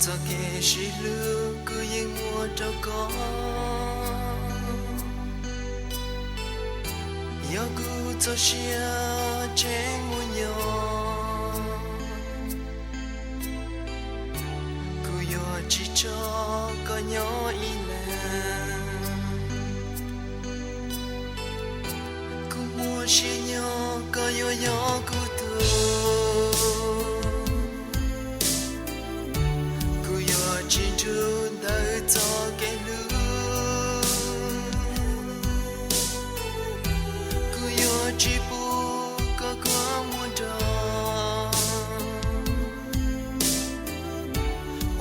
Txoj kev sib hlub kuv yeej muab rau koj, yog kuv txoj sia tseem muaj nyob, kuv yuav tsis tso koj nyob ib leeg. Kuv muaj sia nyob koj yuav yog kuv tug, kuv yuav tsis nrug ntawm txoj kev hlub, kuv yuav tsis pub koj kua muag nrog,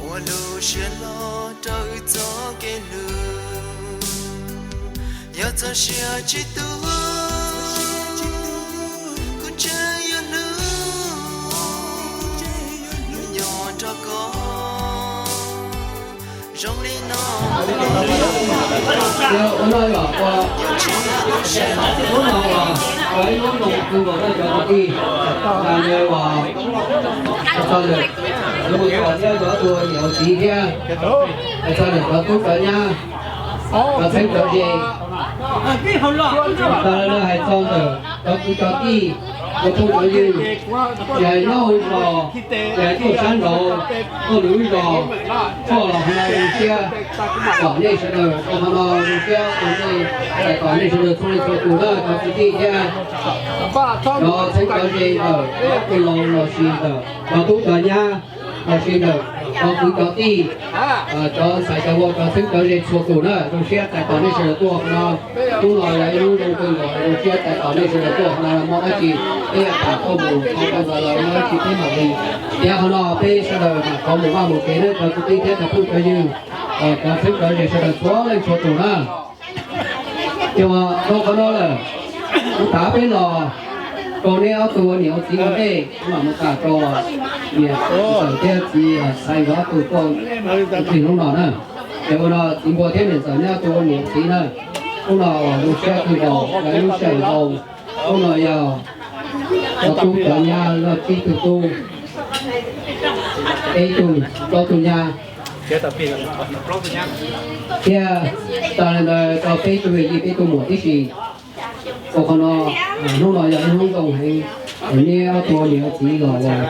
ua lub siab loj rau wb txoj kev hlub. Yog txoj sia tsis tu, kuv tseem yuav hlub, yuav nyob nrog koj zoo li no. Ua no yog ua, hnub no ua, ua ib hnub zoo kawg nkaus rau cov kwv tij, tas nws ua, hais txog lawm, lawv mus txog thiab cov tus niam ua txiv thiab, hais txog lawm cov tub cov nyab, cov txheeb cov ze, tas lawv hais txog ntawm cov kwv cov tij, cov phooj cov ywg, tsis hais nyob hauv zos, tsis hais tuaj sab nraud, tuaj lwm lub zos, tuaj los hauv no zoo siab kom nej sawv daws, ua hauv no zoo siab ua nej, txais tos nej sawv daws txhua leej txhua tus na cov kwv tij thiab cov txheeb cov ze ntawm cov laus los sis ntawm cov tub cov nyab los sis ntawm cov kwv cov tij, cov ntxhais cov vauv cov txheeb cov ze txhua tus na zoo siab txais tos nej sawv daws tuaj hauv no. Hnub no yog ib hnub zoo kawg nkaus zoo siab txais tos nej sawv daws tuaj hauv no, muaj dab tsi peb yuav tham tuaj mus tau tau ntawd los muaj dab tsi peb mam li, thiab hauv no peb sawv daws mam rov mus vaj mus tsev na cov kwv tij thiab cov phooj cov ywg, cov txheeb cov ze sawv daws txhua leej txhua tus na. Ces ua rau qhov no lawm, kuv tav peb los rau neb ob tug ua niam ua txiv ua ntej, kuv mam mus tham rau niam ntxawm thiab txiv Xaiv nkawd ob tug tuaj txij hnub no na. Ces ua no txiv Npua thiab niam ntxawm neb ob tug ua niam ua txiv na, hnub no zoo siab kawg nkaus yog ib lub sij hawm zoo. Hnub no yog cov tub cov nyab loj tsib tug tub, peb tug, plaub tug nyab, thiab tas li ntawd tau peb tug yij peb tug muam tib si. Ua qhov no, hnub no yog ib hnub zoo heev, neb ob tug ua niam ua txiv los lawm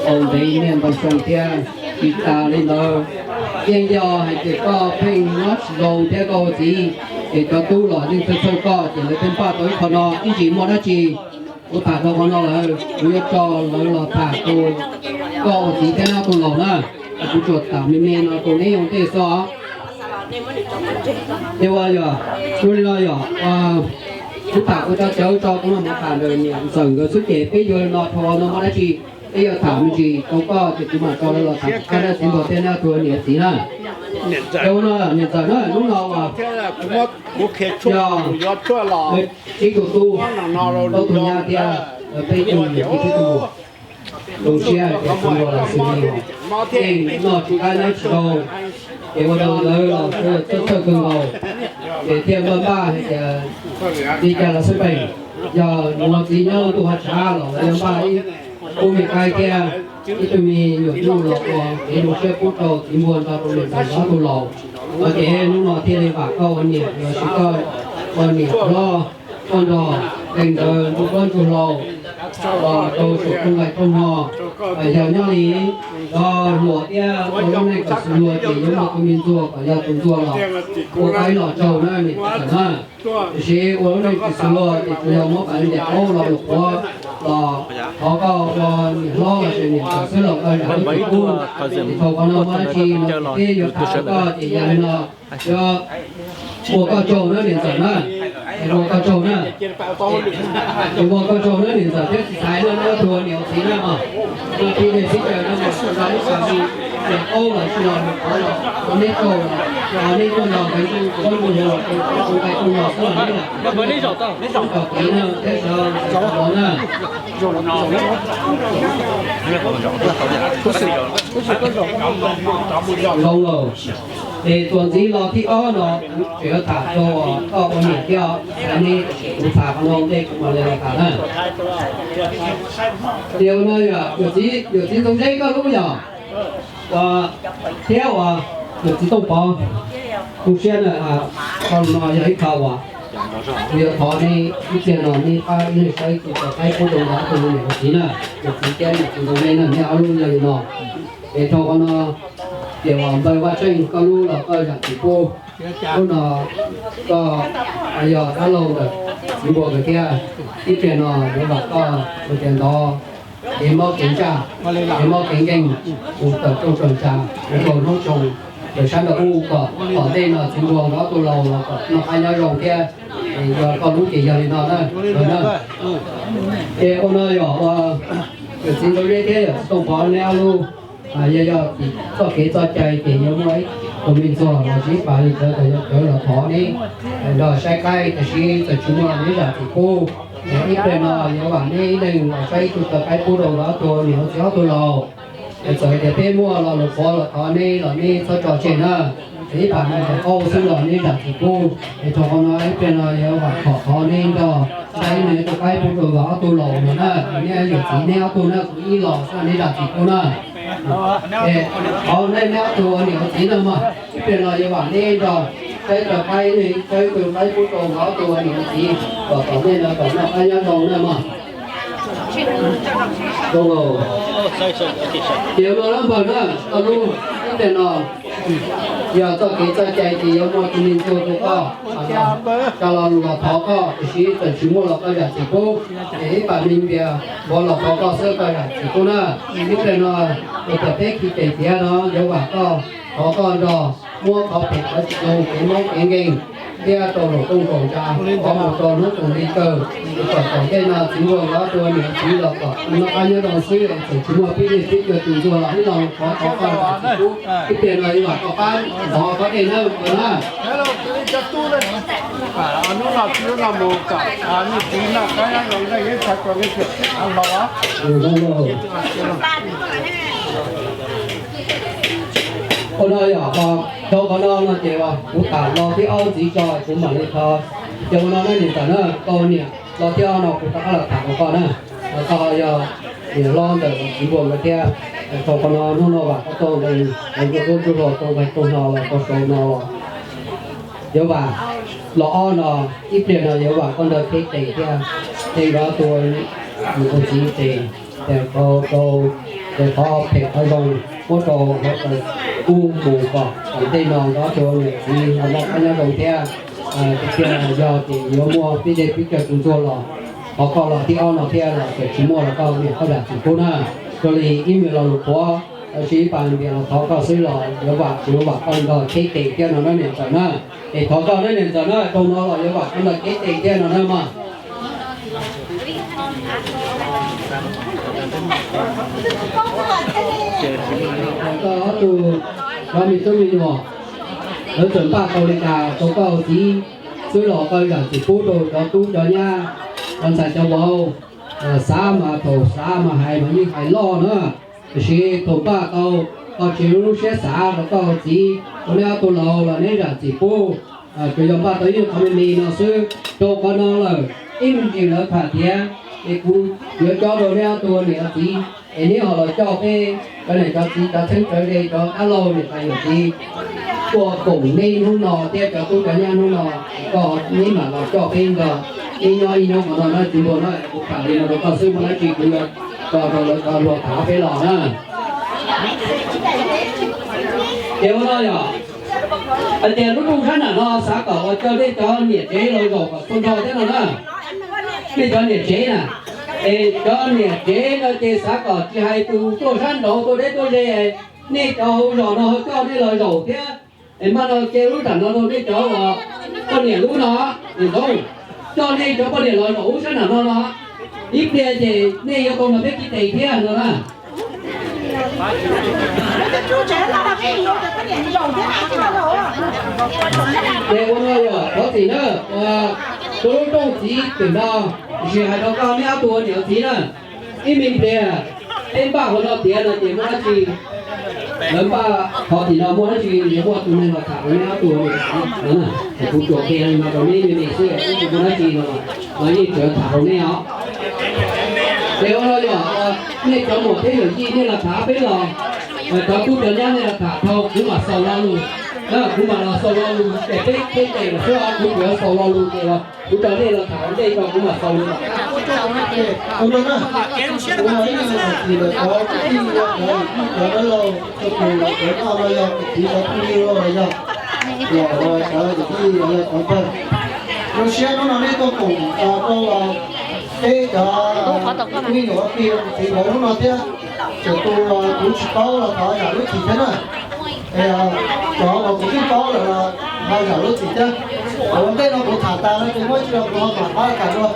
tau ntev niaj ntau xyoo thiab. Tsis tas li ntawd, yeej yog hais tias koj pheej nyob tsis zoo thiab koj ua txiv, ces cov tub los yeej txhawj txhawj koj, ces lawv thiaj npaj tau ib qho no ib ntsis muaj dab tsi. Kuv tham rau qhov no lawm, kuv yuav tso lawv los tham rau koj ua txiv thiab neb ob tug laus na. Kuv tsuas tham me me no rau neb ua ntej xwb os. Ces ua yog, zoo li no yog, kuv tham kuv cov cawv tso kuv mam mus tham ntawm niam ntxawm nkawd xwb ces peb yuav li no dhau no muaj dab tsi peb yuav tham me ntsis rau koj ces kuv mam tso lawv los tham koj thiab txiv Npua thiab neb ob tug niam txiv na. Ces ua no niam ntxawm na, hnub no uas yog tsib tug tub, plaub tug nyab thiab peb tug niam txiv peb tug muam. Zoo siab tias txiv Npua los xws li uas yeej noj tsis qab nyob tsis tau, ces ua rau lawv los txhawj txhawj kawg nkaus, ces thiaj npaj npaj hais tias li cas los xij peem, yog mus los txiv nyob lub ntuj hav tshav los lawv yuav npaj ib khub me qaib thiab ib tug me nyuam nyuj los ua kev zoo siab pub rau txiv Npua nrog rau niam ntxawm ob tug laus. Ua ces hnub no thiaj li vam koj ua niam los sis koj ua niam hlob, koj nrog qee ntawd ntsuj plob ntsuj hlau los rau saum rooj nqaij rooj no. Yog nyob li cov hluas thiab ua lub neej kom xws luag ces yuav muaj tus me ntxuag kom yog tus ntxuag los ua qaib los tsaug na niam ntxawm na. Tiam sis ua lub neej tsis xws luag ces tsuas yog muab pas ntiam qaub los ua qhuav los thov koj ua niam hlob los sis niam ntxawm xwb los koj zam ib tug kub. Ces thaum qhov no muaj dab tsi no ces peb yuav tham koj ces yog li no, yuav ua koj tsaug na niam ntxawm na. Ua koj tsaug na. Ua koj tsaug na niam ntxawm thiab txiv Xaiv na, neb ob tug niam txiv na os. Tij Dej Txiv Caws na mas tau ib pas niam qaub los sis los niam qhuav los ua neb tsaug, neb tuaj nrog nkawd ntsuj plob ntsuj hlau los rau tus nqaij rooj no xwb los neb los kom kev na thiab sawv los na. Zoo lawm. Ces txuas ntxiv los thib ob no kuv tseem yuav tham rau koj ua niam thiab os, neb kuv tham qhov no ntej kuv mam li los tham na. Ces ua no yog yawm txiv, yawm txiv Ntxoov Zeb koj lub yog? Ua, thiab ua, yawm txiv Tooj Pov, tu siab na, qhov no yog ib qho uas kuv yuav thov nej ib pliag no nej pab ib leeg saib tus tau qaib pub rau nkawd ob tug me nyuam txiv na, yawm txiv thiab yawm txiv Ntxoov Ntse na, nej ob lub yog li no. Es rau qhov no, ces uas npawg Vaj Tsheej koj lub los koj zam txim pub, lub no koj yog dab laug ntawm txiv npua nkawd thiab, ib pliag no yuav vam koj ua tias ntov kev mob kev ntsaj, kev mob kev nkeeg, tus tawm rooj tawm tsav, tus tau hnub xyoo, tawm sab nraud ub kom tom ntej no txiv npua nkawd ob tug laus los kom noj qab nyob zoo thiab. Yog koj lub ces yog li no na. Ces ua no yog ua, yawm txiv Ntxoov Ntse thiab yawm txiv Tooj Pov neb ob lub, yog yog txoj kev txoj cai ces yuav muaj ib tug me ntxuag los sis ib pas li cawv kom yog cawv los thov neb nrog saib qaib, tab sis txawm tsis muaj los neb zam txim pub. Ib pliag no yuav vam neb ib leeg los saib ib tug tau qaib pub rau nkawd ob tug niam txiv ob tug laus. Txawm tias peb muaj lo lus qhuav los thov neb los neb txhob tso tseg na. Ib pas no ces qaub xwb los neb zam txim pub. Es rau qhov no ib pliag no yuav vam khom thov neb nrog saib neb tau qaib pub rau nkawd ob tug laus no na, neb yawm txiv neb ob tug na, kuv ib los xwb neb zam txim pub na. Es thov nej neb ob tug niam txiv na mog, ib pliag no yuav vam neb nrog saib tau qaib, neb saib tau qaib pub rau nkawd ob tug niam txiv kom tom ntej no kom noj qab nyob zoo na mog. Ces no lab npawg na, koj lub ib pliag no yog txoj kev txoj cai ces yuav muaj tus me ntxuag rau koj, coj los los thov koj, tiam sis txawm tsis muaj los koj zam txim pub. Ces ib pas me npias npov los thov koj xwb koj zam txim pub na. Ib pliag no, ua tias peb khi tes tiav no yuav vam koj, thov koj nrog muab qhov phem qhov tsis zoo, kev mob kev nkeeg, thiab rau luam rooj kaum ntsa, qhov mus rau hnub kaum hli kawg, kom tom ntej no txiv npua nkawd ob tug niam txiv los kom noj qab nyob zoo xwb, txawm tsis muaj peb leeg peb cov tus ntxuag los ib los thov thov koj zam txim pub. Ib pliag no yuav vam koj pab ntov koj dej na. Ua no yog, rau qhov no no ces kuv tham los thib ob ntxiv tso kuv mam li thov. Ces ua no na niam ntxawm na, koj niam los thib ob no kuv rov qab los tham rau koj na. Koj yog niam hlob ntawm txiv npua nkawd thiab, rau qhov no hnub no vam koj tau nqe, nqe ntuj tub hluas tau nqe tau hno los tau sau no los yuav vam los ob no, ib pliag no yuav vam koj nrog Theb Tes thiab, Theb nkawd tus, tus txiv Tes, ces rau, ces qhov phem qhov zoo muab rau hauv ub mus kom tom ntej no nkawd ob tug niam txiv los noj qab nyob zoo thiab. Tiag tiag yog ces yuav muaj peb teg peb cawg tus ntxuag los thov koj los thib ob no thiab los txawm tsis muaj los koj niam koj zam txim pub na. Raws li ib me lo lus qhuav, tab sis ib pas npias los thov koj xwb los yuav vam, yuav vam koj nrog Theb Tes thiab no na niam ntxawm na. Es thov koj na niam ntxawm na, rau no los yuav vam koj nrog Theb Tes thiab no na mog. Koj ob tug cov me tub me nyuam, lawv txawm npaj tau li cas rau koj ua txiv xwb los koj zam txim pub rau cov tub cov nyab, cov ntxhais cov vauv. Xav mas thaum xav mas hais mas yeej hais loj na, tiam sis thaum npaj tau, koj tsis lub siab xav rau koj ua txiv, rau neb ob tug laus los neb zam txim pub. Tsuas yog npaj tau ib qho me me no xwb, rau qhov no lawm ib me ntsis lawv tham tiav, es kuv yuav cob rau neb ob tug niam txiv, es neb ho los coj peb cov niam cov txiv cov txheeb cov ze cov dab laug niam tais yawm txiv tuaj koom neb hnub no thiab cov tub cov nyab hnub no, koj neb mam los coj peb nrog neb nyob ib hnub qhov no na txiv npua na. Kuv tham li no rau koj xwb, muaj dab tsi kuv yuav tso rau lawv cov hluas tham peb los na. Ces ua no yog hais tias lub rooj sab nram no xav kom uas coj nej cov niam tsev los zaum kom txhua nrho thiab no na. Nej cov niam tsev na, es cov niam tsev no ces xav kom tsis hais tus tuaj sab nraud tuaj deb tuaj ze, nej cov hauv zos no ho coj nej los zaum thiab. Es mas no cia lub nram no rau nej cov uas poj niam lub no, niam ntxoov, coj nej cov poj niam los zaum lub sab nram no no. Ib pliag ces nej yuav tau nrog peb khi tes thiab no na. Ces ua no yog thov txim na, ua, rau lub rooj txiv twm no, tiam sis hais rau koj neb ob tug niam txiv na, ib me pliag peb npaj hauv no tiav no ces muaj dab tsi, lawv npaj qhov tim no muaj dab tsi yuav muaj tus neeg los tham rau neb ob tug niam txiv no na. Ces kuv tsuas qhia li no rau neb me me xwb, ib tsis muaj dab tsi no los yeej tseem tham rau neb os. Ces ua no yog nej cov muam thiab yawm yij nej los tham peb los, Cov tub cov nyab nej los tham dhau kuv mam xaus lo lus. Kuv mam los xaus lo lus ces peb peb tes los xwb, kuv tsuas xaus lo lus ces los kuv rau nej los tham ua ntej tso kuv mam xaus lus. Ua no na, kuv no ib leeg los tsis lawm, cov kwv tij cov dab laug cov kwv cov noj los yog kwv tij cov phooj ywg los yog los cov kwv tij los yog cov pawg, zoo siab hnub no nej tuaj koom rau peb cov me nyuam ua ke txiv lawv hnub no thiab. Txawm tus kuv tsis paub los thov zam lub txim thiab na. Cov uas kuv twb paub lawm los ho zam lub txim thiab. Ua ntej no kuv tham tas no ces muab tsis los kuv ho mam pab tham dua.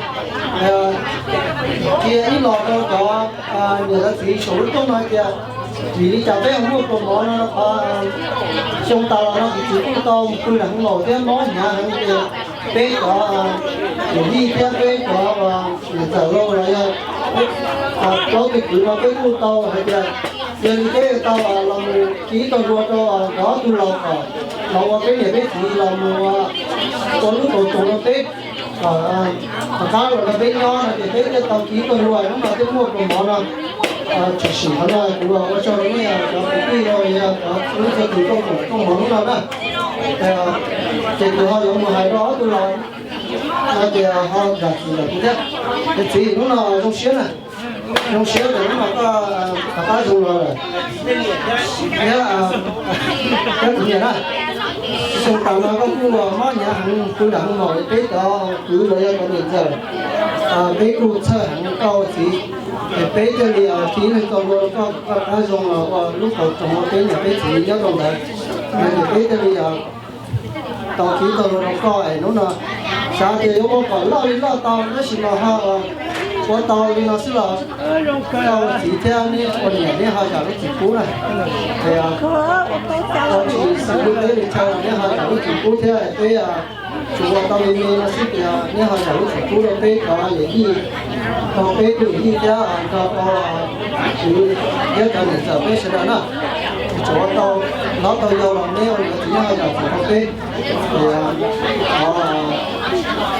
Cia ib los rau cov niam cov txiv saum lub rooj no tias vim li cas peb ho muaj pluas mov no, xyoo tas los no kuv txiv kuj tau mus pw nram hauv laus thiab mob hnyav heev ces peb cov niam yij thiab peb cov niam ntxawm los yog plaub tug kwv no peb kuj tau hais tias yog li peb tau los mus kib tau dua rau nkawd ob tug laus kom los ua peb niam peb txiv los mus ua lub tau tsoos rau peb, kom tom qab los rau peb nyob no ces peb thiaj tau kib tau dua hnub no thiaj muaj pluas mov no. Tshwm sim qhov no kuv ua tsaug rau nej cov kwv tij los yog cov lub txhua tus tuaj koom rooj mov hnub no na. Ces kuv ho yuav mus hais rau ob tug laus no ces ho zam txim ntawm kuv thiab. Ces txiv, hnub no zoo siab na, zoo siab tias hnub no koj rov qab zoo los lawm thiab, thiab kuv niam na. Xyoo tas no koj kuj mob hnyav heev pw nram hauv laus, peb cov kwv los yog cov niam ntxawm peb kuj txhawj heev koj ua txiv. Es peb thiaj li kib leeg tau dua rau koj kom koj rov qab zoo los ua lub qauv tsoos rau peb niam peb txiv nyob rau ntawd. Ces peb thiaj li tau kib tau dua rau koj es hnub no xav tias yuav ua kom loj li loj tau tab sis mas ho ua tau li no xwb los koj ua txiv thiab neb ua niam neb ho zam lub txim pub na. Es ua tsis xwm lub teb li chaw neb ho zam lub txim pub thiab peb tsuas ua tau li me no xwb tias neb ho zam lub txim pub rau peb cov yawm yij, rau peb tus yij thiab nrog rau kwv thiab cov niam ntxawm peb sawv daws na. Tsuas ua tau hlob tau yau los neb ua niam txiv neb ho zam txim rau peb.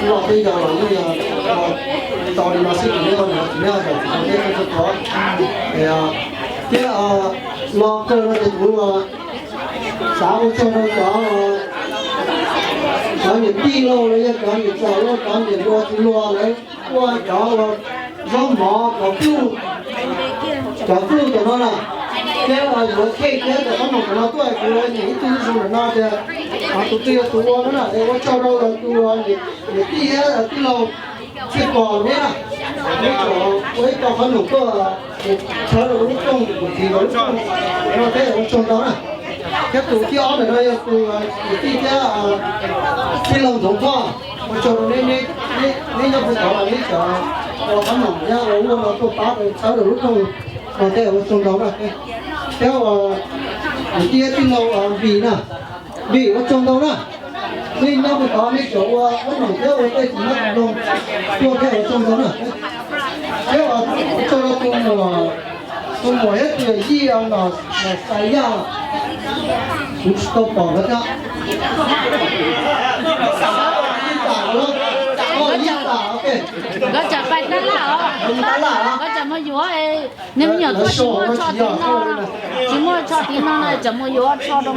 Loj thiab yau los yeej yog tau li no xwb ces neb ua niam txiv neb ho zam txim rau peb txhua txhua qhov. Thiab lo kawg no ces kuv xav ua tsaug rau cov, cov niam tij laug los yog cov niam ntxawm los cov niam hluas txiv hluas lawv ua cov zaub mov cov fluj, cov fluj tom no na, thiab yuav khej thiab cov qhob noom tom no tuaj, kuv los nyeem ib tug zoo ntawm no tias tus twg yog tus ua no na, es ua tsaug rau tus niam tij thiab tij laug Txhiaj Pom neb na, neb tseem ua ib co qhob noom tuaj txhawb rau lub rooj, kuv txiv lawv lub rooj no thiab ua tsaug ntau na. Thiab tus thib ob ntawm no yog tus kwv tij thiab tij laug Ntxoov Thoj, ua tsaug rau neb, neb nyob puag tod los neb tseem ua qhob noom thiab ua ua no tuaj pab txhawb rau lub rooj no thiab ua tsaug ntau na. Thiab kwv tij thiab tij laug Npis na, Npis ua tsaug ntau na. Nej nyob puag tod nej tseem ua qhob noom thiab ua tej txiv hmab loog tuaj thiab ua tsaug ntau na. Thiab ua tsaug rau tus muam, tus muam thiab tus yawm yij Nom Xais Yaj, kuv tsis tau pom nkawd thiab. Yij Tam, Yij Tam, ok. Nkawd tseem pais tab laj os. Tab laj os. Nkawd tseem mus yuav, niag me nyuam tuaj tsis muaj tsho tiv no, tsis muaj tsho tiv no na, tseem mus yuav tsho rau.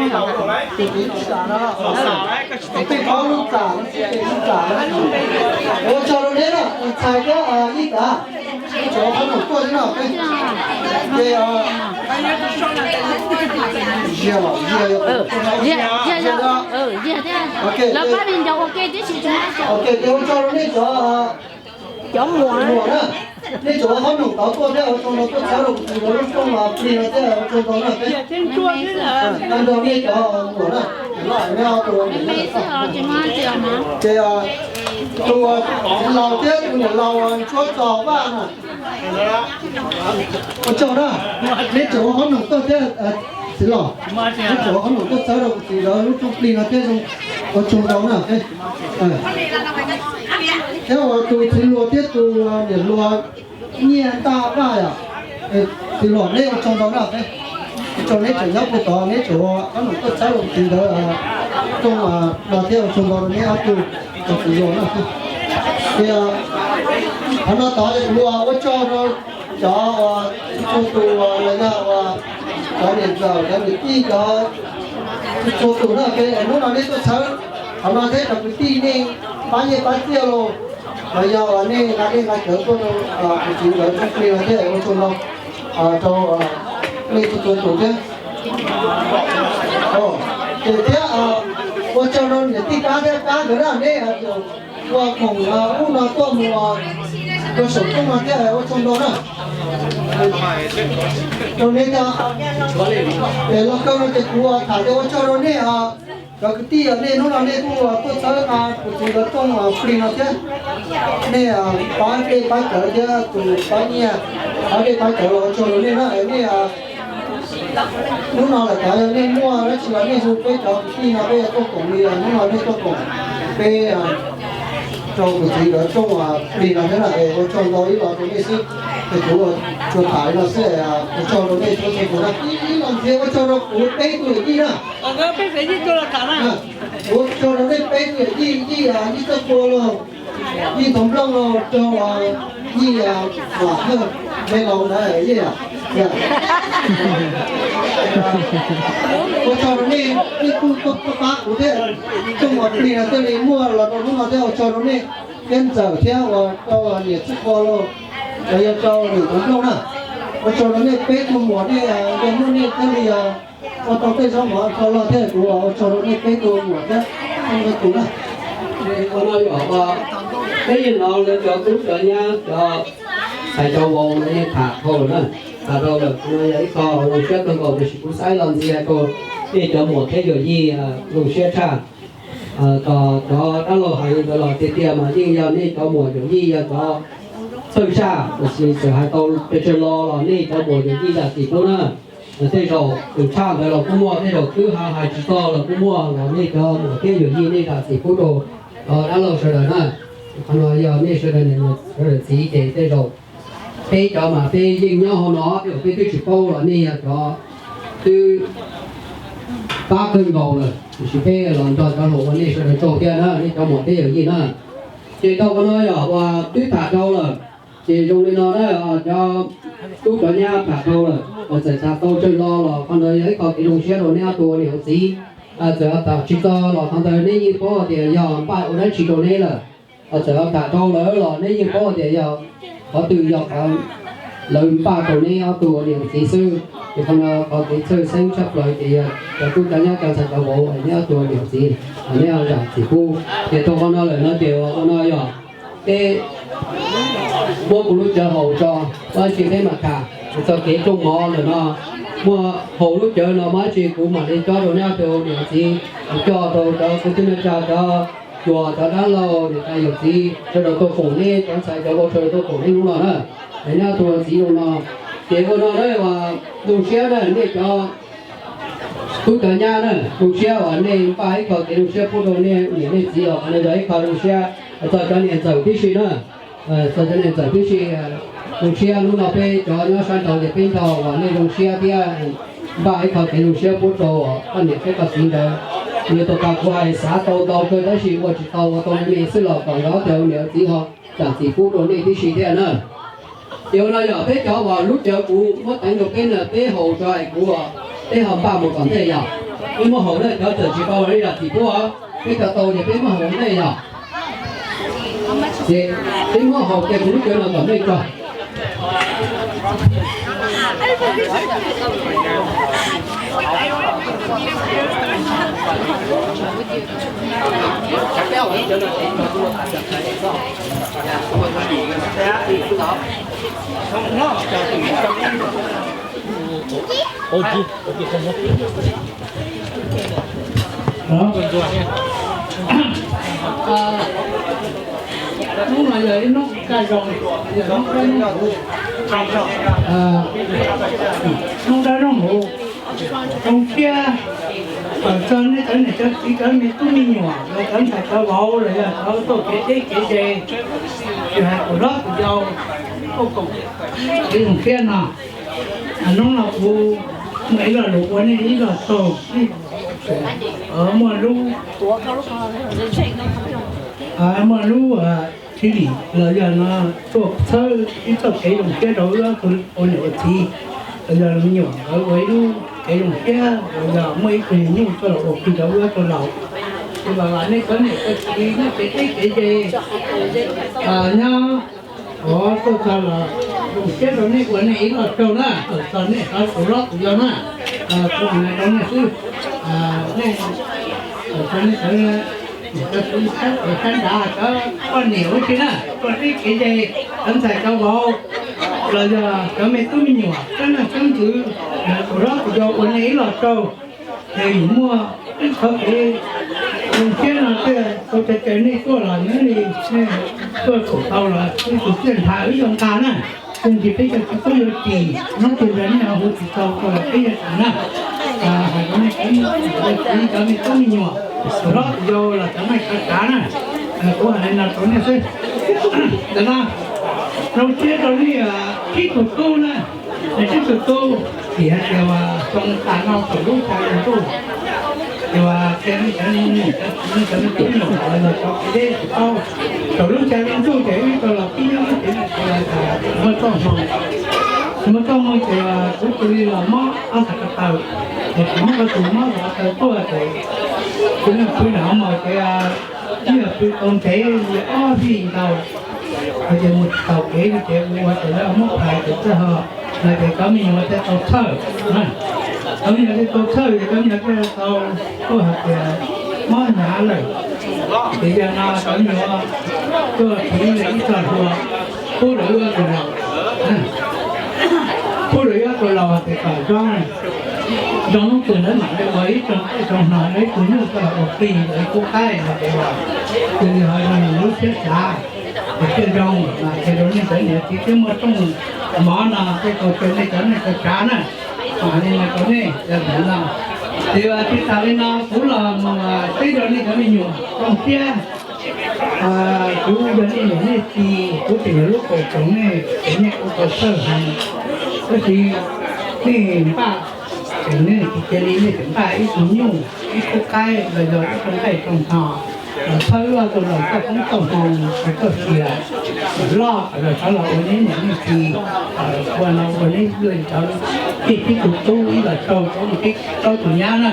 Ua tsaug rau neb na, tus ntxhais thiab Yij Tam, tseem qhob noom tuaj thiab no. Ces Ziag los, Ziag, Ziag thiab, lawv pab li ncaus ua ke tib si. Ok, ces ua tsaug rau nej cov, cov muam na, nej cov qhob noom tod tuaj thiab ua tsaug ntau tuaj txhawb rau kuv txiv lawv lub rooj plig no thiab ua tsaug ntau na. Nrog nej cov muam na, neb ob tug, ces tus laus thiab tus niam laus Ntsuab Txos Vaj na, ua tsaug na, neb tseem ua qhob noom tuaj thiab txiv los, neb tseem ua qhob noom tuaj txhawb rau kuv txiv lawv lub rooj plig no thiab, ua tsaug ntau na. Thiab ua tus txiv hluas thiab tus niam hluas Nyiaj Ntaj Vaj yom, txiv los neb ua tsaug ntau na. Ua tsaug neb tseem nyob puag tod, neb tseem ua qhob noom tuaj txhawb rau kuv txiv lawv rooj no thiab ua tsaug ntau rau neb ob tug tus txiv hluas na. Ces qhov no tod kuv ua tsaug rau cov txhua tus los yog ua Cov niam ntxawm, cov niam tij, cov txhua tus na, peb hnub no nej tuaj txhawb qhov no thiab cov kwv tij nej pab nyiaj pab txiaj los, los yog nej nqa dej nqa cawv tuaj rau kuv txiv nkawd tsob plig no thiab ua tsaug ntau rau nej txhua txhua tus thiab. Ces thiab ua tsaug rau niam tij Kab thiab Kab nkawd na, nej ua khoom ub no tuaj mus rau saum rooj no thiab ua tsaug ntau na. Rau nej thiab, es los kawg no ces kuv tham tias ua tsaug rau nej cov kwv tij, nej hnub no nej kuj tuaj txhawb kuv txiv nkawd rooj plig no thiab. Nej pab dej pab cawv thiab tus pab nyiaj, pab dej pab cawv los ua tsaug rau nej na. Nej hnub no lawm, cov yog nej muaj dab tsi los nej hu peb cov kwv tij no peb yuav tuaj koom li. Hnub no nej tuaj koom peb rau kuv txiv nkawd rooj plig no thiab na, es ua tsaug ntau ib los rau nej xwb. Es kuv tsuas tham li no xwb, ua tsaug rau nej txhua txhua tus na. Ib los ntxiv ua tsaug rau kuv peb tug yawm yij na. Ua tsaug rau nej peb tug yawm yij, Yij, Yij Txoj Pua los, Yij Ntxoov Nplooj los, rau Yij Vam Hawj, me laus ntawd Yij. Ua tsaug rau nej, nej kuj tuaj pab kuv thiab. Rooj plig no thiaj li muaj los rau hnub no thiab. Ua tsaug rau nej, thiab ntxawm thiab uas rau niam Txwj Qhua los, los yog rau niam Ntxoov Nplooj na. Ua tsaug rau nej peb tug muam, nej yog muaj nej thiaj li ua tau tej zaub mov kho loj thiab. Kuv ua tsaug rau nej peb tug muam thiab, ua tus na. Ua no yog peb yeej hnov lawv cov tub cov nyab cov ntxhais cov vauv lawv yeej tham dhau lawm na. Tham dhau lawm, no yog ib qho zoo siab kawg nkaus, tiam sis kuv xav los ntxiv hais rau nej cov muam thiab yawm yij zoo siab tshaj. Cov dab laug hais li ntawd los tiag tiag mas yeej yog nej cov muam yawm yij yog cov txhawj tshaj, tiam sis txawm hais tau pes tsawg lo los nej cov muam yawm yij zam txim pub na. Tej zaum tus tshaj ntawd los kuj muaj, tej zaum twb hais tsis txog los kuj muaj, los nej cov muam thiab yawm yij nej zam txim pub rau cov dab laug sawv daws na. Qhov no yog nej sawv daws niam sawv daws txiv ces tej zaum peb cov mas peb yeej nyob hauv no, tej zaum peb twb tsis paub los nej yog cov twb pab kawg nkaus lawm, tiam sis peb los nrog cov hluas ua nej sawv daws tsaug thiab na, nej cov muam thiab yawm yij na. Ces tau qhov no yog uas twb tham dhau lawm, ces zoo li no na, cov tub cov nyab tham dhau lawm, txawm tham tau tsawg lo los qhov ntawd yog ib qho kev zoo siab rau neb ob tug ua niam ua txiv. Txawm tham tsis txog los qhov ntawd neb yeej paub tias yog npaj ua dab tsi rau neb lawm. Txawm tham dhau lawm los neb yeej paub tias yog qhov twg yog qhov lawv npaj rau neb ob tug ua niam ua txiv xwb. Ces qhov no qhov kev txhawj xeeb tshaj plaws ces yog cov tub cov nyab cov ntxhais cov vauv neb ob tug ua niam ua txiv, neb zam txim pub. Ces tau qhov no lawm no ces ua no yog peb muab kuv lub cawv haus tso, tab sis peb mam tham txog kev rooj mov ntawm no. Muab haus lub cawv no mas tab sis kuv mam li cob rau neb ob tug niam txiv, kuv coj rau cov kwv tij neej tsa, cov cuas, cov dab laug niam tais yawm txiv sawv daws tuaj koom neb, cov ntxhais cov vauv sawv daws tuaj koom neb hnub no na. Es neb ob tug txiv zoo no, ces ua no na, zoo siab na nej cov tub cov nyab na, zoo siab uas nej npaj ib qho kev zoo siab pub rau nej niam nej txiv os, qhov no yog ib qho zoo siab txog cov niam ntxawm tib si na. Txog cov niam ntxawm tib si, zoo siab hnub no peb cov nyob sab nraud ces peb nrog uas nej zoo siab thiab npaj ib qho kev zoo siab pub rau koj niam thiab koj txiv ntawd. Nws tus qhov kuv hais xav tau ntau kawg tab sis ua tsis tau, ua tau me me xwb los kom nkawd ob tug niam txiv ho zam txim pub rau nej tib si thiab na. Ces ua no yog peb cov uas lub cawv kuv muab teev rau peb na, peb haus tso es kuv, peb ho npaj mus tom ntej yog. Peb muab haus na, cov txawm tsis tau los nej zam txim pub os, peb cov tau ces peb muab haus ntej yog. Ces peb muab haus ces kuv lub cawv no tom ntej tso. Hnub no yog ib hnub kaj zoo, yog hnub dawb hnub huv, hnub dawb hnub huv, zoo siab txog nej cov niam cov txiv, cov me tub me nyuam, los cov ntxhais cov vauv, los yog cov tuaj kev deb kev ze, tsis hais kuv hlob kuv yau, tuaj koom kev zoo siab no. Hnub no kuv muaj ib lo lus ua nej ib lo tsaug, muaj lub, muaj lub thib lim los yog no tuaj txhawb ib txoj kev zoo siab rau wb ob tug ua niam ua txiv, los yog me nyuam nkawd ua ib lub kev zoo siab los yog muaj ib tug nyuj tuaj los ua kwv rau wb rau laus. Ces vam vam nej cov niam cov txiv nyob kev teb kev ze, nyob tuaj txog los zoo siab rau nej ua nej ib lo raug na, txog nej qhov tus hlob tus yau na, kuv hais rau nej xwb. Nej, txog nej cov niam cov txiv sab pem sab nrad, cov poj niam huv si na, tuaj teb kev ze, cov ntxhais cov vauv los yog cov me tub me nyuam, cov neeg coob ntxwv, tus hlob tus yau ua nej ib lo raug, ces yuav muaj ib qhov kev zoo siab no thiaj tau caw nej tuaj los nyob li nej tuaj thaum tau los wb tus txiaj ntsha wb yuav nqa na. Txij ntsis peb cov txiv tub yuav ris, hnub twg yog nej ho hu tsis tau los peb yuav ris na. Hais rau nej cov niam cov txiv, cov me tub me nyuam, tus hlob tus yau los cov neej cov tsav na, kuv hais li no rau nej xwb. Ntawm no zoo siab rau nej tsib tug tub na, tsib tug tub, vim hais tias xyoo tas no thaum lub xya hli ntuj, ces qhia nej cov niam cov txiv, nej cov me tub me nyuam los yog cov kwv tij thaum lub xya hli ntuj ces wb tau los pib nyob ces tsis muaj txoj hmoo, tsis muaj txoj hmoo ces kuv cia li los mob ob xav ko taw, ces tsis muaj ko tus mob xav ko taw tuaj ces kuv pw nram mos ces ib yam pw tau ntev li ob vij ntau, ces mus tsis taus kev li ces ua ces lawv muab phais ces txawj ho, no ces cov me nyuam thiaj tau txhawj. Cov me nyuam thiaj tau txhawj ces cov me nyuam thiaj tau tuaj hais tias mob hnyav lawm, ces yog no cov me nyuam tuaj tiv ib txoj hlua pub rau wb ob tug laus, pub rau wb ob tug laus tias kom zoo, zoo hnub twg lawv mam li ua ib tsoom teb tsoom hno, ib tug nyuj tuaj los ua plig los ib khub qaib no ces cia li ho zoo lub siab xav, ces thiaj zoo. Mas qhia rau nej cov niam txiv thiab muaj rooj mov no tej tau caw nej cov neej cov tsav na, mas li no rau nej cov ntawd no. Ces tsis tas li no kuv los mus teb rau nej cov me nyuam zoo siab. Kuv yog nej niam nej txiv, kuv tseem yog lub kaum tsoom nej, ces nej kuj tau txhawj heev. Tab sis nej npaj, ces nej tsis cia li nej tseem npaj ib tug nyuj, ib khub qaib los yog ib tug nqaij tug hno, los thawb wb ob tug laus txoj koob txoj hmoo, txoj sia loj kom los rov los ua neb niam nej txiv, ua no ua neb cov tij tib tug tub ib los raug, plaub tug nyab na,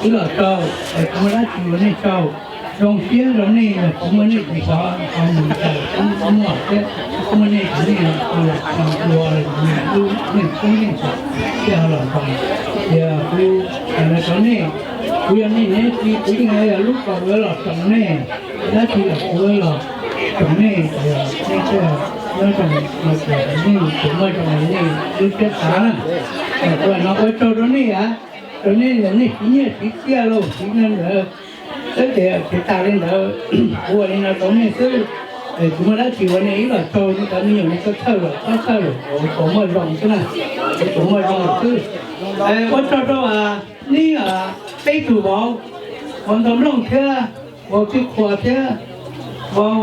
ib los raug, es kuv muaj dab tsi ua nej tsaug. Zoo siab rau nej, kuv muaj nej tus xyov qhov mus tas kuv muaj thiab, kuv muaj nej tus nej ua, nej tub nej ntxhais thiaj los nrog. Ces kuv hais rau nej, kuv yog nej niam txiv, kuv yeej yog lub kaus uas los roos nej, dab tsi los kuv los roos nej, nej thiaj nyob zoo, nej tseem muaj zoo li nej lub siab xav na. Kuv no ua tsaug rau nej, rau nej, nej siv nyiaj siv txiaj los siv nej ntawd. Tab sis tsis tas li ntawd, kuv ua li no rau nej xwb, kuv muaj dab tsi ua nej ib los tsaug, nej cov me nyuam nej txhob txhawj lawm, txhob txhawj lawm, kuv tsuas muaj zoo xwb na, kuv tsuas muaj zoo lawm xwb. Ua tsaug rau nej peb tug vauv, vauv Ntxhoo Nplooj thiab vauv Txwj Qhua thiab vauv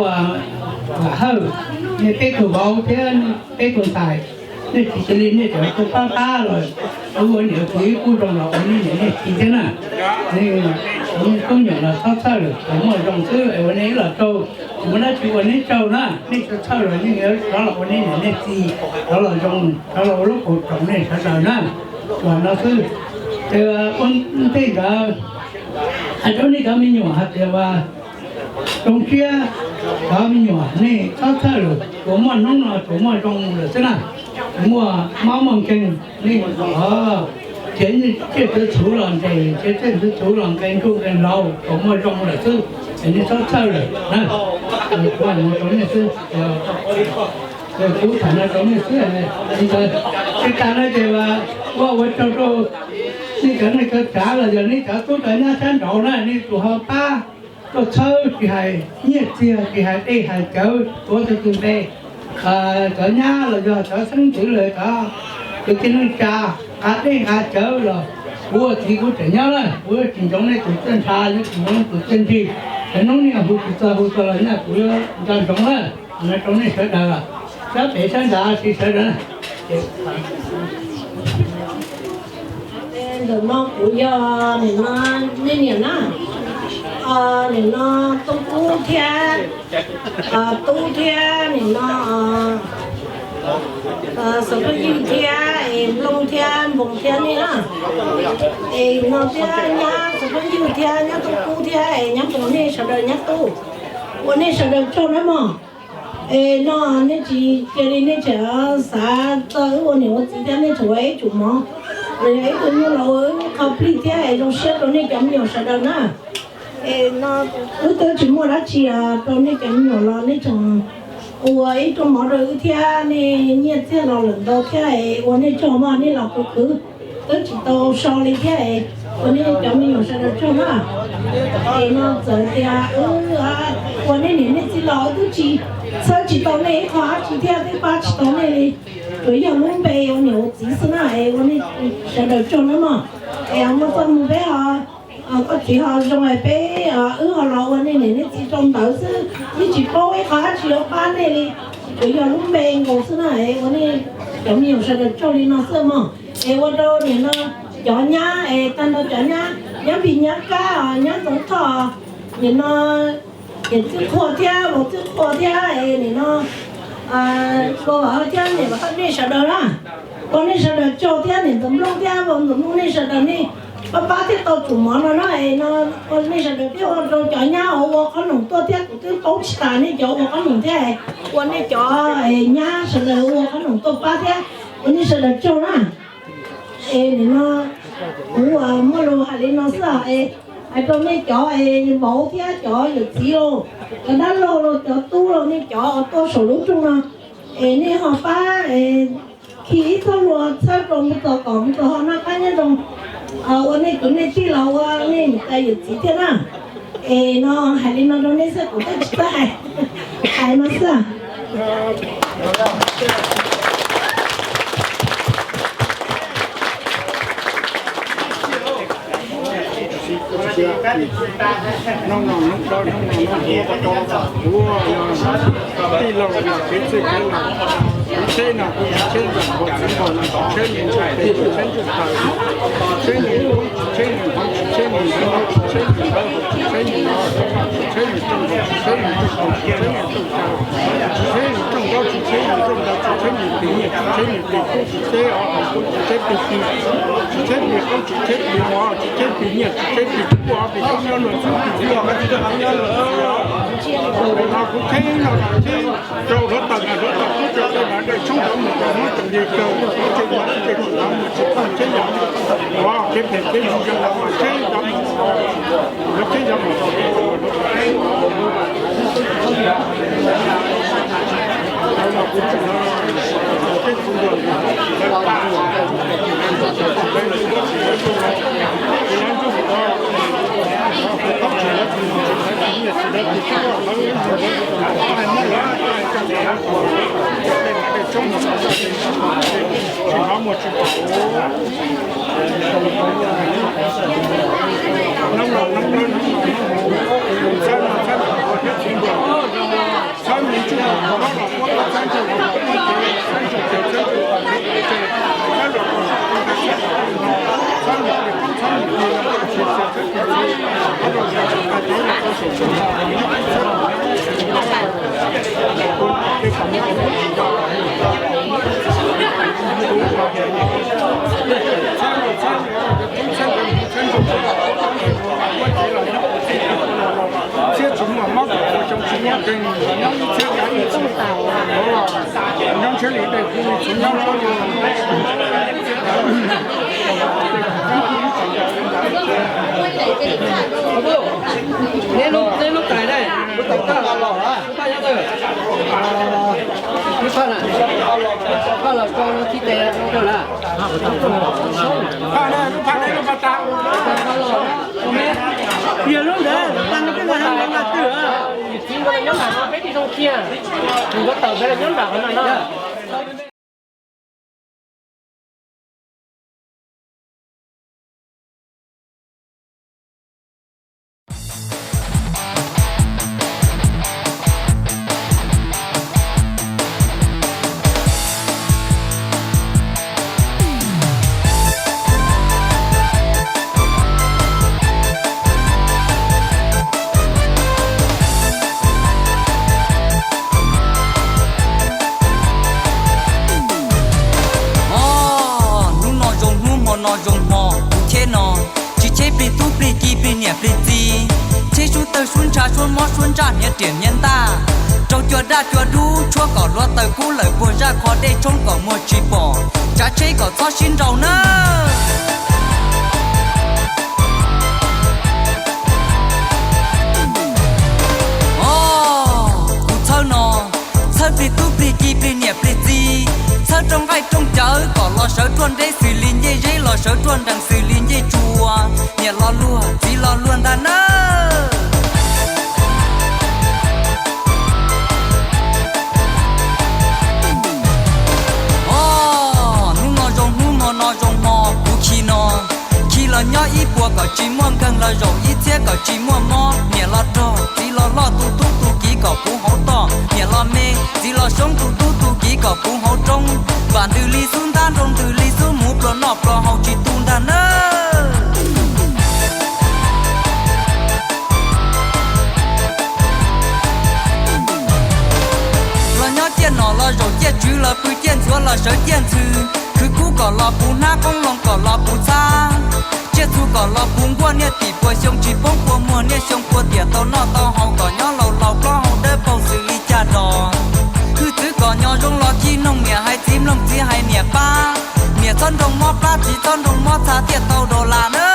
Vam Hawj, nej peb tug vauv thiab peb tug ntxhais, nej tsis cia li nej tseem tuaj pab pab los, ua niam txiv kuj zoo los ua nej niam nej txiv thiab na. Nej tub nyuam los txhob txhawj lawm, tsuas muaj zoo xwb es ua nej ib los tsaug, tsis muaj dab tsi ua nej tsaug na, nej txhob txhawj lawm, nej rov los ua nej niam nej txiv, rov los zoo, rov los ua lub kaus roos nej sawv daws na. Los no xwb, ces ua ntej ntawd hais rau nej cov me nyuam hais tias zoo siab, cov me nyuam nej txhob txhawj lawm, tsuas muaj hnub no tsuas muaj zoo lawm xwb na. Muaj mob muaj nkeeg nej khiav tsiaj txhuv los ntes, khiav tsiaj txhuv los nqe nkuj nqe laus, tsuas muaj zoo lawm xwb, es nej txhob txhawj lawm na. Kuv hais no rau nej xwb. Kuv tham no rau nej xwb. Tsis tas no ces ua ua tsaug rau nej cov neej cov tsav los yog nej cov tub cov nyab sab nraud na, nej tus ho pab tuaj txhawb, tsis hais nyiaj txiag, tsis hais dej hais cawv, tuav txhua tus npe, cov nyab los yog cov xeeb ntxwv los cov kwv tij neej tsa nqa dej nqa cawv los, kuv ua txiv kuv tseem nyob na, kuv yuav tsis ntsoov nej tus txiaj ntsha, yuav tsis ntsoov nej tus txiaj ntsig. Cov hnub nej hu tsis txog hu txog los nyaj kuv yuav nco ntsoov na. Hais no rau nej sawv daws, sab pem sab nrad tsis sawv daws. Ntawm no kuv yog nim no nej niam na, nim no Tooj Kub thiab Tub thiab nim no Xov Phooj Ywg thiab Es Nplooj thiab Npoos thiab nej na, es no thiab nyab Xus Phooj Ywg thiab nyab Tub Kub thiab es nyab Npoos, nej sawv daws nyab Tub, ua nej sawv daws tsaug nawb mog. Es no nej tsis cia li nej tseem xav txog wb ua niam ua txiv thiab nej tseem ua ib tsum mov los yog ib tug nyuj los ua wb qho plig thiab es zoo siab rau nej cov me nyuam sawv daws na. Es no wb twb tsis muaj dab tsi rau nej cov me nyuam los nej tseem ua ib rooj mov rau wb thiab, nej nyiaj txiag los lawm ntau thiab es ua nej tsaug mog, nej los khwv khwv twb tsis tau so li thiab es ua nej cov me nyuam sawv daws tsaug na. Es no txawm tias wb ua nej niam nej txiv los wb twb tsis txhawb tsis tau nej ib qho dab tsi thiab twb pab tsis tau nej li, tsuas yog lub npe ua niam ua txiv xwb na es ua nej sawv daws tsaug nawb mog. Es muaj txoj moo peb ho, koj txiv ho zoo es peb, wb ho los ua nej niam nej txiv rau ntawd xwb, yeej tsis paub ib qho dab tsi yuav pab nej li, tsuas yog lub npe nkaus xwb na es ua nej cov me nyuam sawv daws tsaug li no xwb mog. Es ua rau nim no cov nyab es tag nrho cov nyab, nyab Npis nyab Kab, nyab Ntxoov Thoj, nim no niam Txwj Qhua thiab vauv Txwj Qhua thiab es nim no Suav Vam thiab niam Vam Thoj nej sawv daws na, ua nej sawv daws tsaug thiab niam Ntxoov Nplooj thiab vauv Ntxoov Nplooj nej sawv daws nej pab pab thiab tau tsum mov no na es no ua nej sawv daws thiab ua rau cov nyab uas ua qhob noom tuaj thiab kuv twb paub tsis tas nej cov ua qhob noom thiab, ua nej cov nyab sawv daws ua qhob noom tuaj pab thiab ua nej sawv daws tsaug na. Es nim no kuv muaj lus hais li no xwb es hais rau nej cov es vauv thiab cov yawm txiv los, cov dab laug los cov tub los nej cov uas tuaj saum lub rooj no es nej ho pab khi ib txoj hlua txhawb rau mus txog kom mus txog ho noj qab nyob zoo ua nej kwv nej tij los ua nej niam tais yawm txiv thiab na. Es no hais li no rau nej xwb, kuv twb tsis txawj hais, hais no xwb. Hnub no hnub plaub hnub no hnub hli, kuv tij laug los kev txwj kev laus, kuv tsheb no kuv tsheb npam npaum txwv npaum no, tsheb ntsej taws, tsheb ntsej taws, tsheb ntsej hauv, tsheb ntsej ntawd, tsheb ntsej ntawd, tsheb ntsej no, tsheb ntsej rooj, tsheb ntsej rooj, tsheb ntsej rooj, tsheb ntsej rooj, tsheb ntsej rooj ntawd, tsheb ntsej pis nyiaj, tsheb ntsej pis kub, tsheb ntsej pis kub, tsheb ntsej pis kub, tsheb ntsej pis mov, tsheb ntsej pis nyiaj, tsheb ntsej pis kub, pis kub nyob luag xwb, pis kub nyob luag xwb. Kuv tsheb no tsheb rau hluav taws, hluav taws kub rau tej mas dej tshoob rau mus rau hmoob tseem li kawg, tsheb mas tsheb tsis tau mus tsis tau tsheb yam, kev phem kev zoo zoo mas tsheb tau mus. Txhiab tsis muaj mob kom ua xyoo tsis muaj nkeeg, nyob ib txhiab kav ib txhiab, nyob ntshiab li dej kub li txhuv nyob. Neb lub tais ne, lub tais ne, lub tais ne. Lub phaj na, phaj los rau lub thib tes rau na. Phaj na, lub phaj na, lub phaj tas. Yog lub ntawd tas no peb mus hais lawv twg? Yus txiv nkawd nyob nram no peb tij zoo kiag, nkawd tawm peb nyob nram no na. tsa suab mob suab ntsaj hniav riam hniav ntaj, rau cua daj cua dub tshuab kom hluav taws kub lawm puag zaj qho dej tshoob kom muag tsis pom, tsav tsheb kom txhob sib nraus nawb. Os, kuv txhawb no, txhawb plig tub plig ki plig niam plig txiv, txhawb rooj nqaij rooj cawv kom los sawv ruaj nreb xws li ncej zeb los sawv ruaj nrees xws li ncej tsua, niam los luag txiv los luag ntag nawb. Os, hnub no zoo hnub hmo no zoo hmo kuv khi no, khi los nyob ib puas kom tsis muaj nkeeg los zaum ib txhiab kom tsis muaj mob, niam los rog txiv los loj tu tub tu kiv kom puv hauv toj, niam los me txiv los xyoob tu tub tu kiv kom puv hauv roob, vam ntws li xub ntab nroo ntws li xub muv pluas noj pluas haus tsis tu ntag nawb. Los nyob ciaj nom los zaum ciaj tswv los pw ciaj ntxhuav los sawv ciaj ntxhw, khwv kub kom los puv hnab qoob loo kom los puv txhab, tsiaj txhu kom los puv nkuaj niaj tim puas xyoo tsis poob puas muag niaj xyoo puas tiam tau noj tau haus kom nyob laus laus plaub hau dawb paug xws li caj dos, hwj txwv kom nyo zoo los cig noog niam hais txiv mloog txiv hais niam pab, niam txhob nroo mob plab txiv txhob nroo mob txha thiaj tau dollar nawb.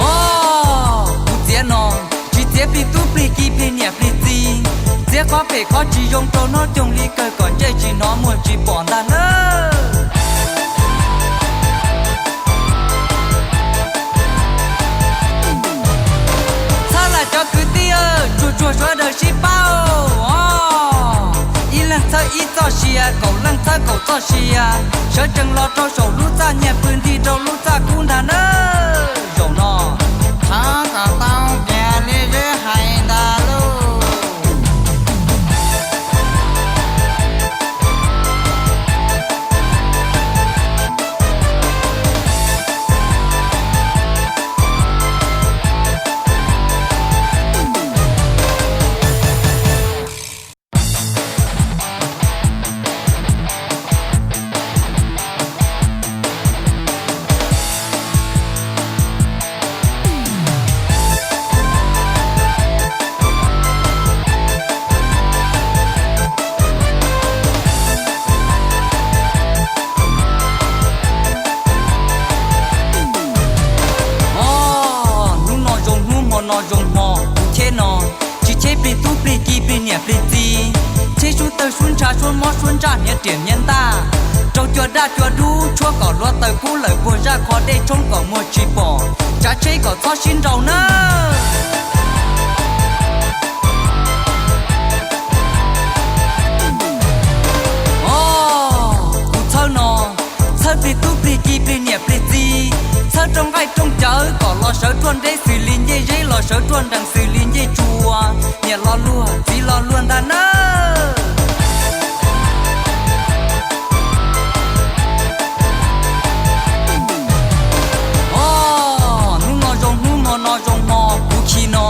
Os, kuv txiav no, tsis txiav plig tub plig ki plig niam plig txiv, txiav qhov phem qhov tsis zoo rau hnub coog li kawg kom ntsej tsis hnov muag tsis pom ntag nawb. Txhawb lawm cov kwv tij, tsuag tsuag sawv daws sib pab os. Ib leeg txhawb ib txoj sia, kaum leej txhawb kaum txoj sia, sawv tsees los rau saum lub txaj nyiaj pw nti rau lub txaj kub ntag nawb. Zaum no, thav kom tau kiag li zeb hais ntag lauj. Os, hnub no zoo hnub hmo no zoo hmo kuv cheb no, tsis cheb plig tub plig ki plig niam plig txiv, cheb sub tawg sub ntsha suab mob suab ntsaj hniav riam hniav ntaj, rau cua daj cua dub tshuab kom hluav taws kub lawm puag zaj qho dej tshoob kom muag tsis pom, tsav tsheb kom txhob sib nraus nawb. Os, kuv txhawb no, txhawb plig tub plig ki plig niam plig txiv, txhawb rooj nqaij rooj cawv kom los sawv ruaj nreb xws li ncej zeb los sawv ruaj nrees xws li ncej tsua, niam los luag txiv los luag ntag nawb. Os, hnub no zoo hnub hmo no zoo hmo kuv khi no,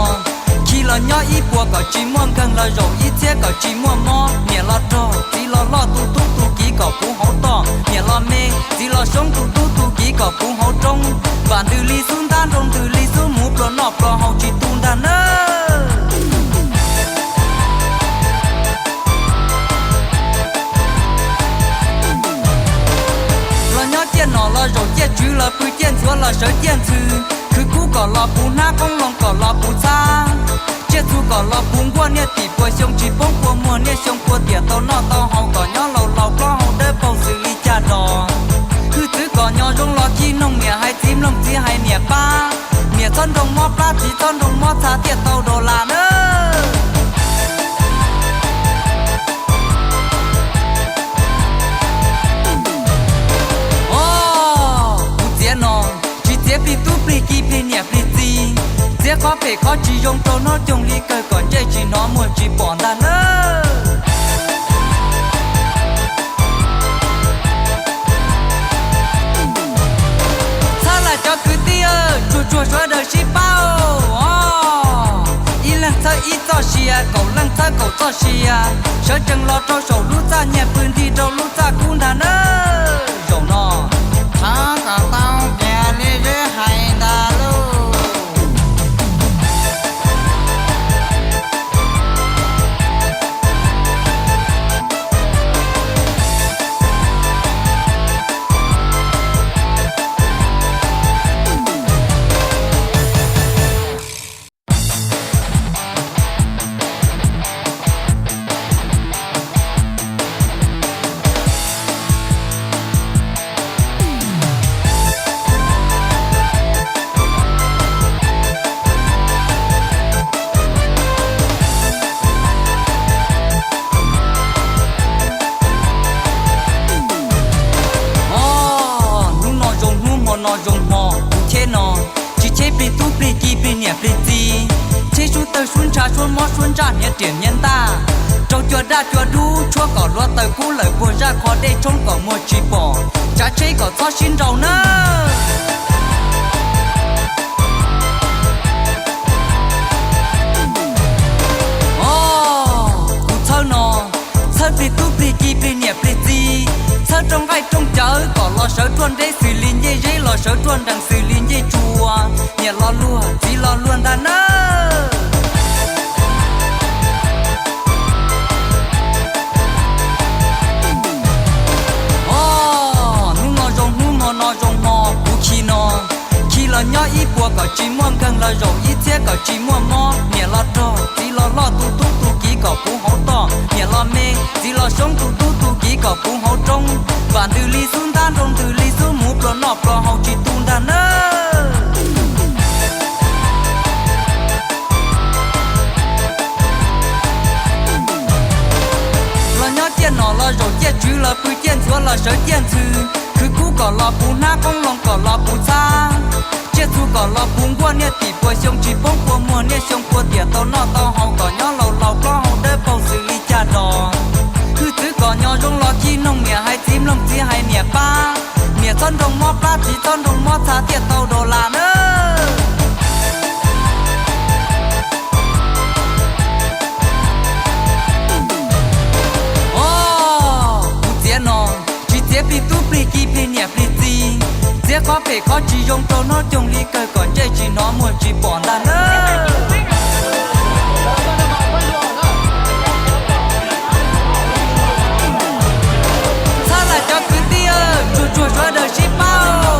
khi los nyob ib puas kom tsis muaj nkeeg los zaum ib txhiab kom tsis muaj mob, niam los rog txiv los loj tu tub tu kiv kom puv hauv toj, niam los me txiv los xyoob tu tub tu kiv kom puv hauv roob, vam ntws li xub ntab nroo ntws li xub muv pluas noj pluas haus tsis tu ntag nawb. Los nyob ciaj nom los zaum ciaj tswv los pw ciaj ntxhuav los sawv ciaj ntxhw, khwv kub kom los puv hnab qoob loo kom los puv txhab, tsiaj txhu kom los puv nkuaj niaj tim puas xyoo tsis poob puas muag niaj xyoo puas tiam tau noj tau haus kom nyob laus laus plaub hau dawb paug xws li caj dos, hwj txwv kom nyo zoo los cig noog niam hais txiv mloog txiv hais niam pab, niam txhob nroo mob plab txiv txhob nroo mob txha thiaj tau dollar nawb. Os, kuv txiav no, tsis txiav plig tub plig ki plig niam plig txiv, txiav qhov phem qhov tsis zoo rau hnub coog li kawg kom ntsej tsis hnov muag tsis pom ntag nawb. Txhawb lawm cov kwv tij, tsuag tsuag sawv daws sib pab os. Ib leeg txhawb ib txoj sia, kaum leej txhawb kaum txoj sia, sawv tsees los rau saum lub txaj nyiaj pw nti rau lub txaj kub ntag nawb. Zaum no, Zoo hmo kuv cheb no, tsis cheb plig tub plig ki plig niam plig txiv, cheb suab tawg suab ntsha suab mob suab ntsaj hniav riam hniav ntaj, rau cua daj cua dub tshuab kom hluav taws kub lawm puag zaj qho dej tshoob kom muag tsis pom, tsav tsheb kom txhob sib nraus nawb. Os, kuv txhawb no, txhawb plig tub plig ki plig niam plig txiv, txhawb rooj nqaij rooj cawv kom los sawv ruaj nreb xws li ncej zeb los sawv ruaj nrees xws li ncej tsua, niam los luag txiv los luag ntag nawb. Os, hnub no zoo hnub hmo no zoo hmo kuv khi no, khi los nyob ib puas kom tsis muaj nkeeg los zaum ib txhiab kom tsis muaj mob, niam los rog txiv los loj tus tub tus kiv kom puv hauv toj, niam los me txiv los xyoob tus tub tus kiv kom puv hauv roob, vam ntws li xub ntab nroo ntws li xub muv pluas noj pluas haus tsis tu ntag nawb. Los nyob ciaj nom los zaum ciaj tswv los pw ciaj ntxhuav los sawv ciaj ntxhw, khwv kub kom los puv hnab qoob loo kom los puv txhab, tsiaj txhu kom los puv nkuaj niaj tim puas xyoo tsis poob puas muag niaj xyoo puas tiam tau noj tau haus kom nyob laus laus plaub hau dawb paug xws li caj dos, hwj txwv kom nyo zoo los khib noog niam hais txiv mloog txiv hais niam pab, niam txhob nroo mob plab txiv txhob nroo mob txha thiaj tau dos las nawb. Os, kuv txiav no, tsis txiav plig tub plig ki plig niam plig txiv, txiav qhov phem qhov tsis zoo rau hnub coog li kawg kom ntsej tsis hnov muag tsis pom ntag nawb. Txhawb lawm cov kwv tij, tsuag tsuag sawv daws sib pab.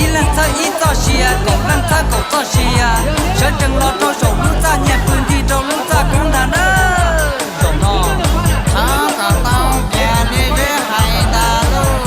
Ib leeg txhawb ib txoj sia, kaum leej txhawb kaum txoj sia, sawv tsees los rau saum lub txaj nyiag pw nti rau lub txaj kub ntag nawb. Zaum no, thav kom tau tias nej zeb hais ntag lauj.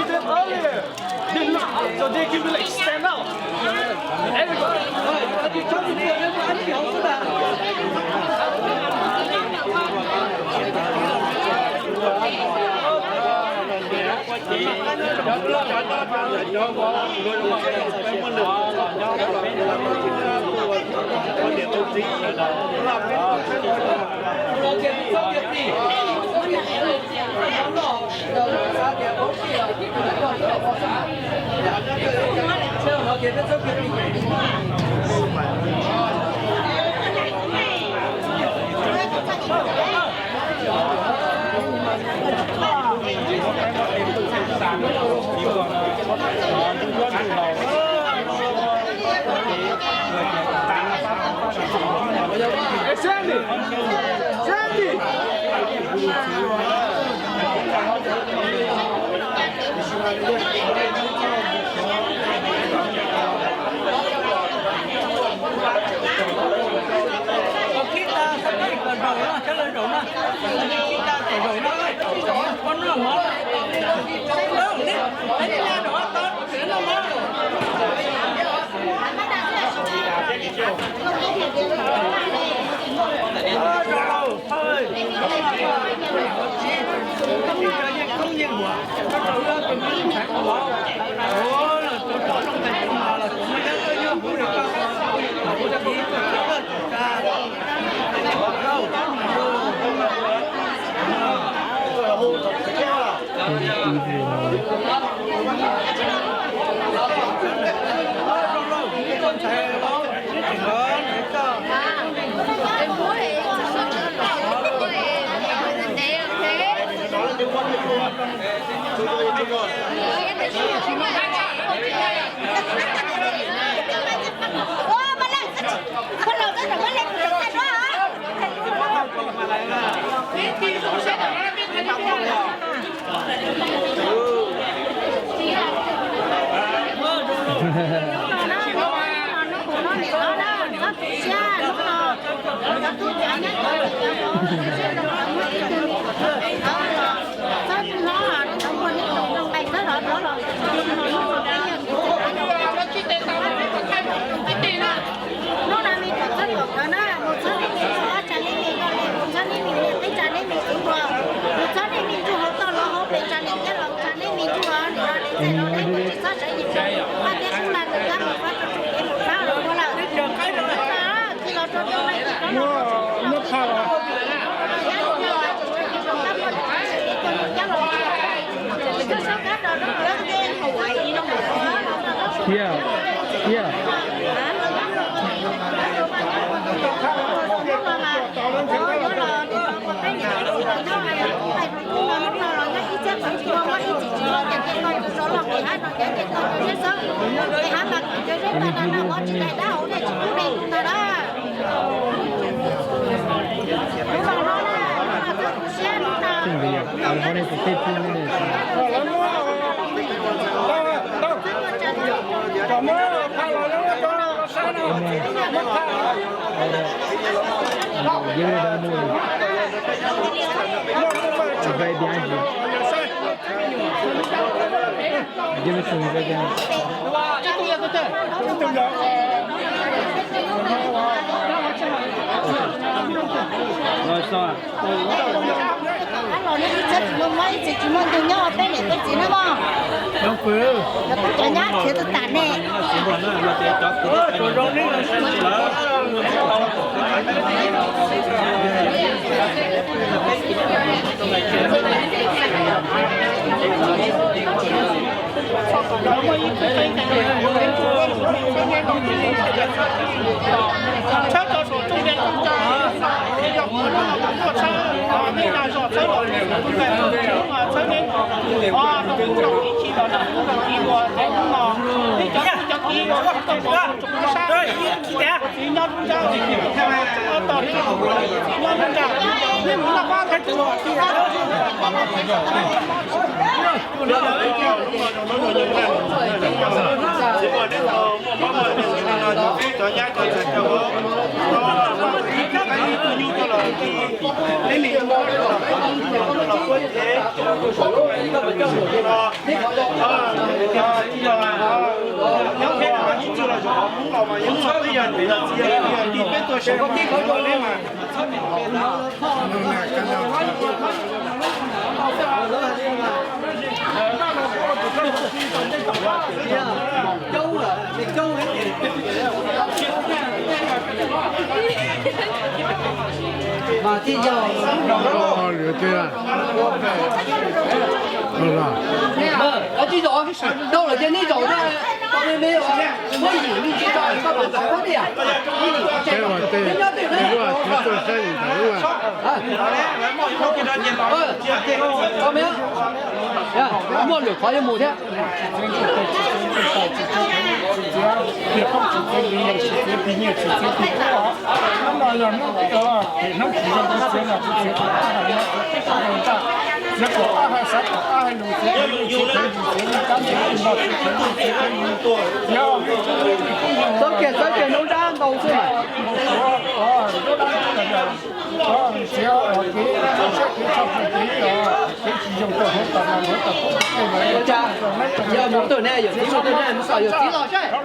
Stand earlier. They look, so they can be like stand out. Everybody. Hnub no me txhawb kom nkawd na, mus txhawb nej me txhua ob tsav nej me, mus txhawb nej me niam, peb tsav nej me txiv npua, mus txhawb nej me ntsuag hauv toj los hauv pes tsav nej thiab los tsav nej me ntsuag, nim no nej txhawb los nej tsis txhob sawv yim, Vaj Tiab Xub Nag tus kab mus fab rau tsuj kev mus fab los ua lawm. Tsis los rau tau Thiab, thiab. Tseem li yog kuv tej tug ne. Yeeb da muaj li. Tsis bai diav ntsis. Yeeb tsis bai diav. Los txog. Los nej ib txhia tsis muaj mob, ib txhia tsis muaj ntug nyob ua peb niam peb txiv na mog. Cov nyab khiav tau tas ne. Tshawb tso saum txoj ntsia txoj ntsa, yog kuv tuaj tshawb, nej na zos tshawb los, tshawb nej, tau kuv tau kiv los, tau kuv tau kiv los, nej cov tub cov kiv los, tau pov tsoom sab, txiv nyob lub nrab, ob tog nyob lub nrab, nej mus noj qab thaj tub. Mas thiaj yog. Lwm tiag. Tsis zaum, tau lawm ces nej zaum, tau li me muab yim li tsis tau koj mam tau koj tiag. Nyob twg ne? Muaj lwm qhov yuav mus thiab. Txawb kiag, txawb kiag noob dab ntau xwb. Yog mus twg ne, yawm txiv mus twg ne, mus kom yawm txiv los saib.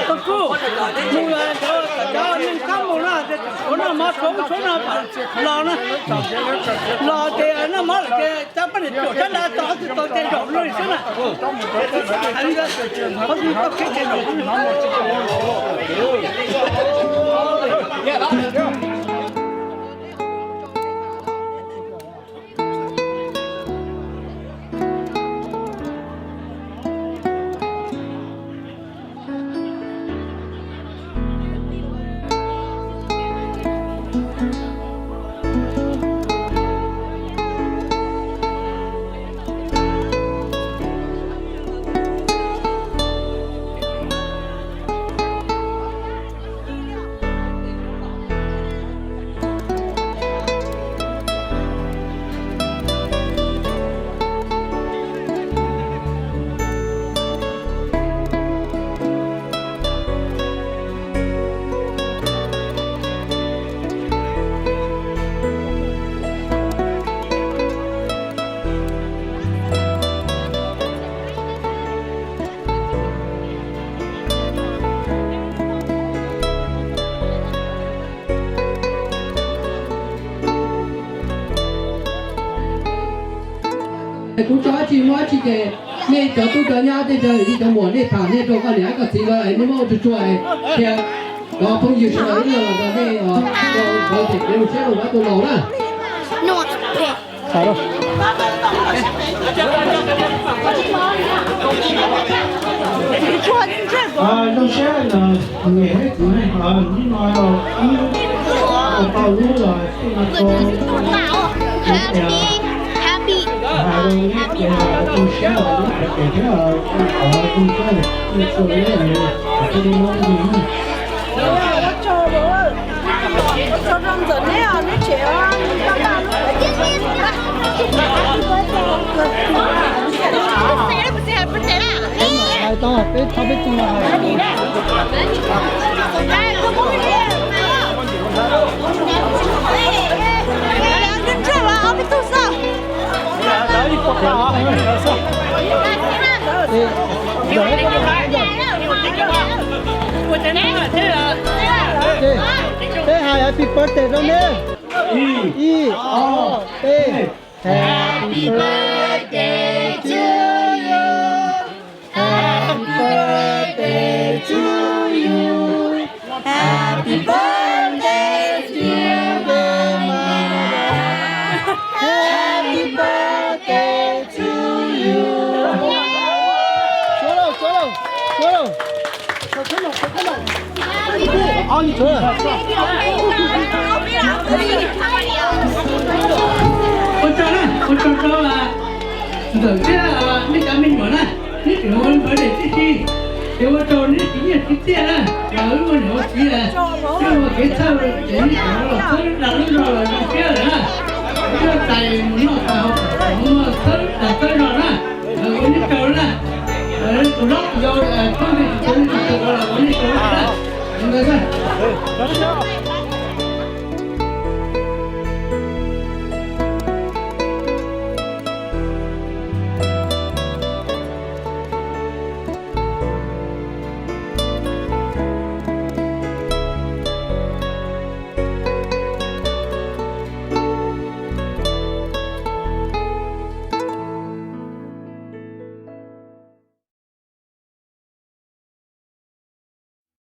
Tus kuj mus, cov neeg qab mus na, tshuav noj mov, tshuav ub tshuav no, los na, los ces noj mov lawm ces cov poj niam caum sab nrad tau, tau ces zaum no xwb na. Kuv tso dab tsi muaj dab tsi ces nej cov tub cov nyab tej cov yawm yij cov muam nej tham nej rau koj niam koj txiv lawv es nej muab ua tsuag tsuag es thiab cov phooj ywg sawv daws ib leeg los nej ua ntawd ces kuv mus saib rau kuv tus laus na. Zoo siab ntawm niam thiab txiv, hnub no wb tau lub xyoo no rau Happy, happy, happy birthday to you. Hais tau peb txhob peb tug no hais. Peb hais happy birthday rau neb. Ib, ob, peb. Happy birthday to you. Happy birthday to you. Happy birthday, dear Mama. Happy birthday to you. Suav lauj, suav lauj, suav lauj. Ua tsaug na, ua tsaug rau ntxawm thiab nej cov me nyuam na, neb tseem ua ntawd ces tib si. Ces ua rau neb tsis nyiaj tsis txiaj na, mas wb ua niam ua txiv, wb ua kev txhawj ces neb cov los txhawb dag lub zog los zoo siab lawm na.